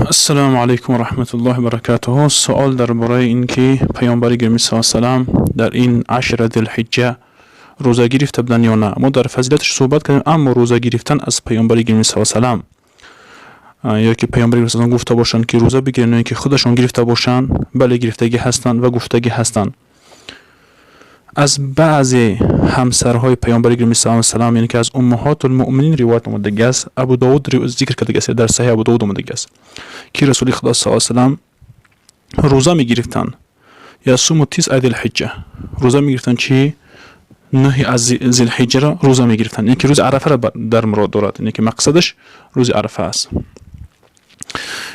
Ассалому алайкум ва раҳматуллоҳи ва баракатуҳу. Суол дар бораи ин ки паёмбари гиромӣ саллаллоҳу алайҳи васаллам дар ин ашра Зилҳиҷҷа рӯза гирифта буданд ё на. Мо дар фазилаташ суҳбат кардем, аммо рӯза гирифтан аз паёмбари гиромӣ саллаллоҳу алайҳи васаллам ё ки паёмбари гиромӣ гуфта бошанд, ки рӯза бигиранд, ё ки худашон гирифта бошанд, бале, гирифтагӣ ҳастанд ва гуфтагӣ ҳастанд. Аз баъзе ҳамсарҳои паёмбари гиромӣ саллаллоҳу алайҳи васаллам, яъне ки аз уммаҳотул муъминин ривоят омадагӣ аст. Абу Довуд зикр кардагӣ аст, дар Саҳиҳ Абу Довуд омадагӣ аст, ки Расули Худо саллаллоҳу алайҳи васаллам рӯза мегирифтанд. Ясуму тисъа Зилҳиҷҷа, рӯза мегирифтанд, чи нӯҳи аз Зилҳиҷҷаро рӯза мегирифтанд, яъне ки рӯзи Арафаро дар мурод дорад, яъне ки мақсадаш рӯзи Арафа аст.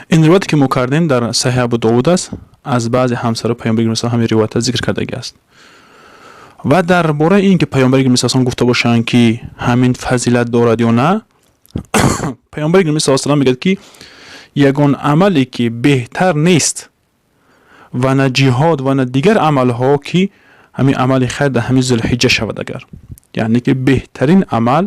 Ин ривояте, ки мо кардем, дар Саҳиҳ Абу Довуд аст. Аз баъзе ҳамсарои паёмбари гиромӣ ҳамин ривоята зикр кардагӣ аст. Ва дар бораи ин ки паёмбари гиромӣ саллаллоҳу гуфта бошанд, ки ҳамин фазилат дорад ё на, паёмбари гиромӣ саллаллоҳу алайҳи мегӯяд, ки ягон амале, ки беҳтар нест ва на ҷиҳод, ва на дигар амалҳо, ки ҳамин амали хайр дар ҳамин Зулҳиҷҷа шавад агар, яъне ки беҳтарин амал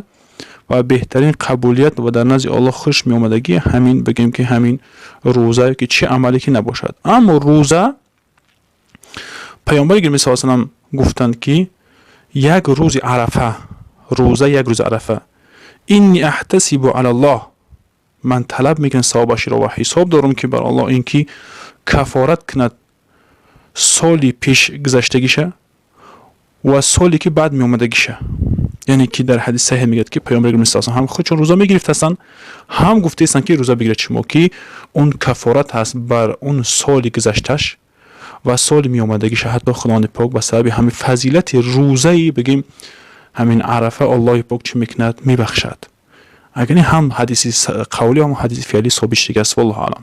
ва беҳтарин қабулият ва дар назди Аллоҳ хуш меомадагӣ, ҳамин бигӯем, ки ҳамин рӯза, ки чӣ амале ки набошад. Аммо рӯза, паёмбари гиромӣ саллаллоҳу алайҳи васаллам гуфтанд, ки як рӯзи Арафа рӯза, як рӯзи Арафа, инни аҳтасибу алаллоҳ, ман талаб мекунам савобашро ва ҳисоб дорам, ки бар Аллоҳ ин ки кафорат кунад соли пеш гузаштагиша ва соле, ки баъд меомадагиша. Яъне ки дар ҳадис саҳеҳ мегӯяд, ки паёмбари гиромӣ саллаллоҳу ҳам худшон рӯза мегирифтастанд, ҳам гуфтаистанд, ки рӯза бигиред шумо, ки он кафорат ҳаст бар он соли гузашташ ва соли меомадагиша. Ҳатто Худованди пок ба сабаби ҳамин фазилати рӯзаи, бигем, ҳамин Арафа, Аллоҳи пок чӣ мекунад? Мебахшад. Агар ҳам ҳадиси қавлӣ, ҳам ҳадиси феълӣ собит шудагӣ аст. Валлоҳу аълам.